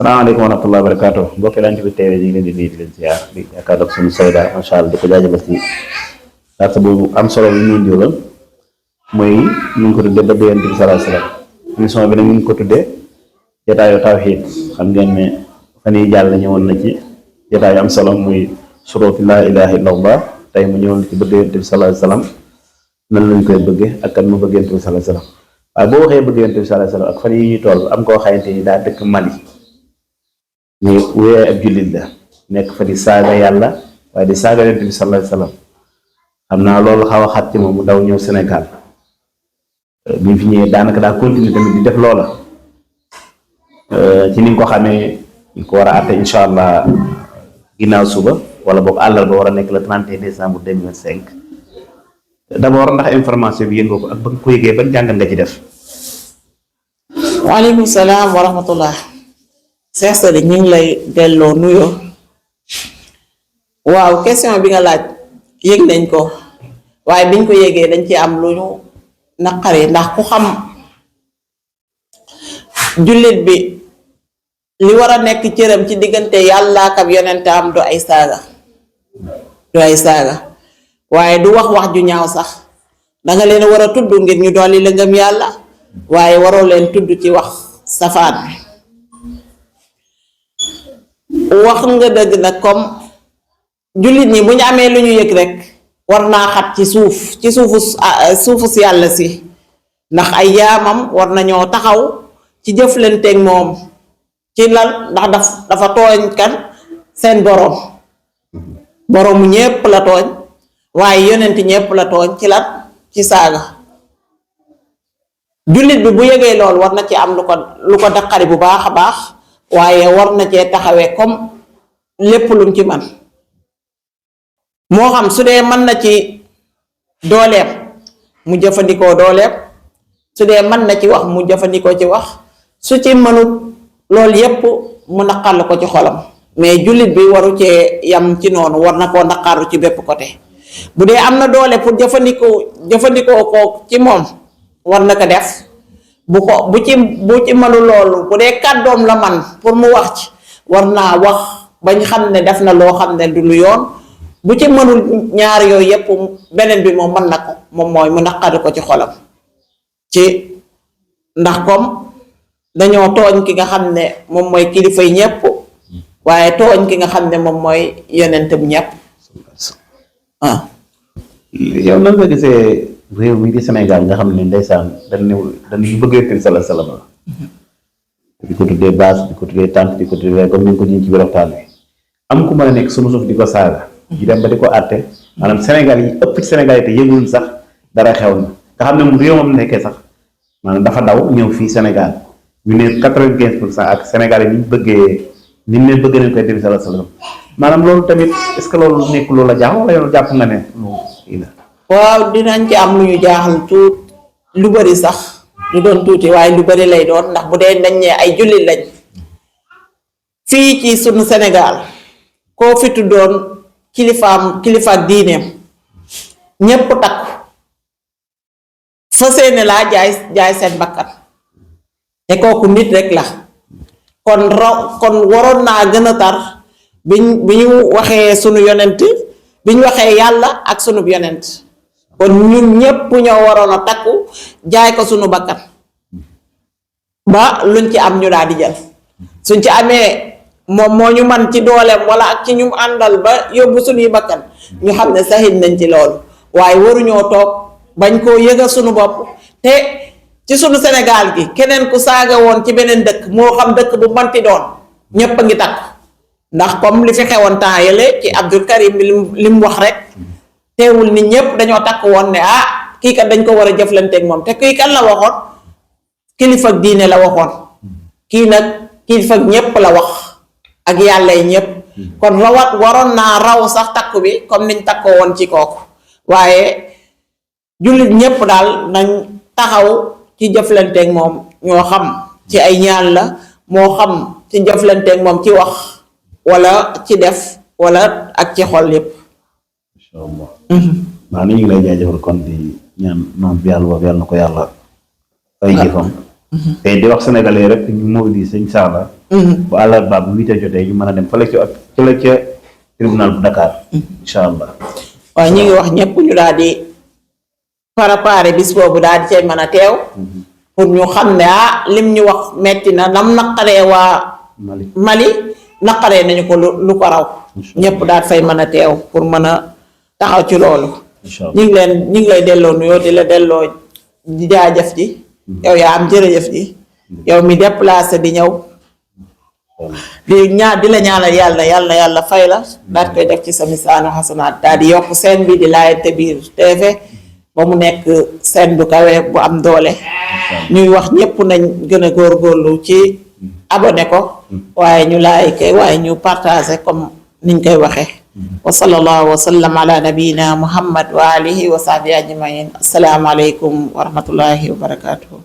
salaamaaleykum wa rahmatulah barakaatu mbokki lant bi teewee ñu ngi leen di nuyu di leen ziar di yaakaar ak suñu sayda macha allah di ko jaajëfal ci laata boobu am solo bi ñu indiwoon mooy ñu ngi ko tuddee ba Yonent bi sallallahu alayhi wasallam émission bi nag ñu ngi ko tuddee jotaayu tawhiid xam ngeen ne fan yii jàll ñëwoon na ci jotaayu am solo muy suruutu laa ilaaha illallah tey mu ñëwoon ci bëgg Yonent bi sallallahu alayhi wasallam nan lañ koy bëggee ak kan mu bëgg Yonent bi sallallahu alayhi wasallam waaye boo waxee bëgg Yonent bi sallallahu alayhi wasallam ak fan yii ñuy toll am koo xamante ni daa dëkk Mali. ñu wéyee ab jullit la nekk fa di saaga yàlla waaye di saaga Yonent bi sallallahu alayhi wasallam xam naa loolu xaw a xat ci moom mu daw ñëw Sénégal bi mu fi ñëwee daanaka daa continuer tamit di def loola ci ni nga ko xamee ñu ko war a àtte incha allah ginnaaw suba wala boog àllarba war a nekk le 31 décembre 2025 d'abord ndax information bi yéen nga ko ak ba nga ko yëgee ban jàngat nga ci def. waaleykum salaam wa rahmatullah. Cheikh Sadi ñu ngi lay delloo nuyoo waaw question bi nga laaj yëg nañ ko waaye biñ ko yëgee dañ ci am lu ñu naqari ndax ku xam jullit bi li war a nekk cëram ci diggante yàlla ak ab yonentam du ay saaga waaye du wax ju ñaaw sax danga leen war a tudd ngir ñu dolli la ngëm yàlla waaye waroo leen tudd ci wax safaan wax nga dëgg nag comme jullit ñi bu ñu amee lu ñu yëg rek war naa xat ci suufu si yàlla si ndax ay jaamam war nañoo taxaw ci jëflanteeg moom ci lal ndax dafa tooñ kan seen boroomu ñépp la tooñ waaye yonent ñépp la tooñ ci lan ci saaga jullit bi bu yëgee lool war na ci am lu ko daqari bu baax a baax waaye war na cee taxawee comme lépp lum ci man moo xam su dee mën na ci dooleem mu jëfandikoo dooleem su dee mën na ci wax mu jëfandikoo ci wax su ci mënut loolu yépp mu naqar ko ci xolam mais jullit bi waru cee yam ci noonu war na koo naqaru ci bépp côté bu dee am na doole pour jëfandikoo ko ci moom war na ko def bu ci mënu loolu bu dee kàddoom la man pour mu wax ci war naa wax bañ xam ne def na loo xam ne du lu yoon bu ci mënul ñaar yooyu yépp beneen bi moom mën na ko moom mooy mu naqari ko ci xolam ci ndax comme dañoo tooñ ki nga xam ne moom mooy kilifay ñépp waaye tooñ ki nga xam ne moom mooy yonentam ñépp yow nan nga gisee réew mi di Sénégal nga xam ne ndeysaan dañu bëgg Yonent bi sallallahu alayhi wasallam di ko tuddee base di ko tuddee tànk di ko tuddee comme ni nga ko ñëw ci biir waxtaan wi am ku mën a nekk sunu suuf di ko saaga di dem ba di ko àtte maanaam Sénégal yi ëpp ci Sénégal yi te yëgul sax dara xew na nga xam ne moom réew moom nekkee sax maanaam dafa daw ñëw fii Sénégal ñu ne 95% ak Sénégal yi ni ñu bëggee ni ñu leen bëgg nañ koy Yonent bi sallallahu alayhi wasallam maanaam loolu tamit est-ce que loolu nekk loolu la jaax wala yow jàpp nga ne loolu kii la. waaw dinañ ci am lu ñu jaaxal lu bari sax lu doon tuuti waaye lu bari lay doon ndax bu dee dañ ne ay jullit lañ fii ci sunu Sénégal koo fi tuddoon kilifaak diineem ñépp takku fa seeni laa jaay seen bakkan te kooku nit rek la kon waroon naa gën a tar bi ñu waxee sunu yonent bi ñu waxee yàlla ak sunu yonent kon ñun ñépp ñoo waroon a takku jaay ko sunu bakkan ba luñ ci am ñu daal di jël suñ ci amee moom moo ñu man ci dooleem wala ak ci ñu àndal ba yóbbu sunuy bakkan ñu xam ne saxit nañ ci loolu waaye waruñoo toog bañ koo yëga sunu bopp te ci sunu Sénégal gi keneen ku saaga woon ci beneen dëkk moo xam dëkk bu manti doon ñépp a ngi takku ndax comme li fi xewoon temps yële ci Abdul Karim li mu wax rek teewul nit ñépp dañoo takk woon ne kii kat dañ ko war a jëflanteeg moom te kii kat la waxoon kilifa diine la waxoon kii nag kilifa ñépp la wax ak yàlla yi ñépp kon waroon naa raw sax takku bi comme niñ takkoo woon ci kooku waaye jullit ñépp daal nañ taxaw ci jëflanteeg moom ñoo xam ci ay ñaan la moo xam ci jëflanteeg moom ci wax wala ci def wala ak ci xol yépp incha allah maa ni ñu ngi lay jaajëfal kon di ñaan noonu bi yàlla na ko yàlla ay jëfam te di wax sénégalais rek ñu mobiliser incha allah bu àllarba bu 8h jotee ñu mën a dem fële ca tribunal bu Dakar. incha allah. waaw ñu ngi wax ñëpp ñu daal di préparer bis boobu daal di cay mën a teew. pour ñu xam ne lim ñu wax metti na nam naqaree waa Mali naqaree nañu ko lu ko raw. ñëpp daal fay mën a teew pour mën a taxaw ci loolu. ñu ngi lay delloo nuyoo di la delloo di jaajëf ji. yow yaa am jërëjëf ji. yow mi déplacé di ñëw. di la ñaanal yàlla fay la daal koy def ci sa misaanu xasanaat daal di yokk seen bi di Laayante Biir TV ba mu nekk seen bu kawe bu am doole. ñuy wax ñëpp nañ gën a góorgóorlu ci abonné ko waaye ñu like waaye ñu partagé comme niñ koy waxee. wa sallallahu wa sallam ala nabiyina muhammad wa alihi wa sahbihi ajmain. assalaamu aleykum wa rahmatullahi wa barakatuhu.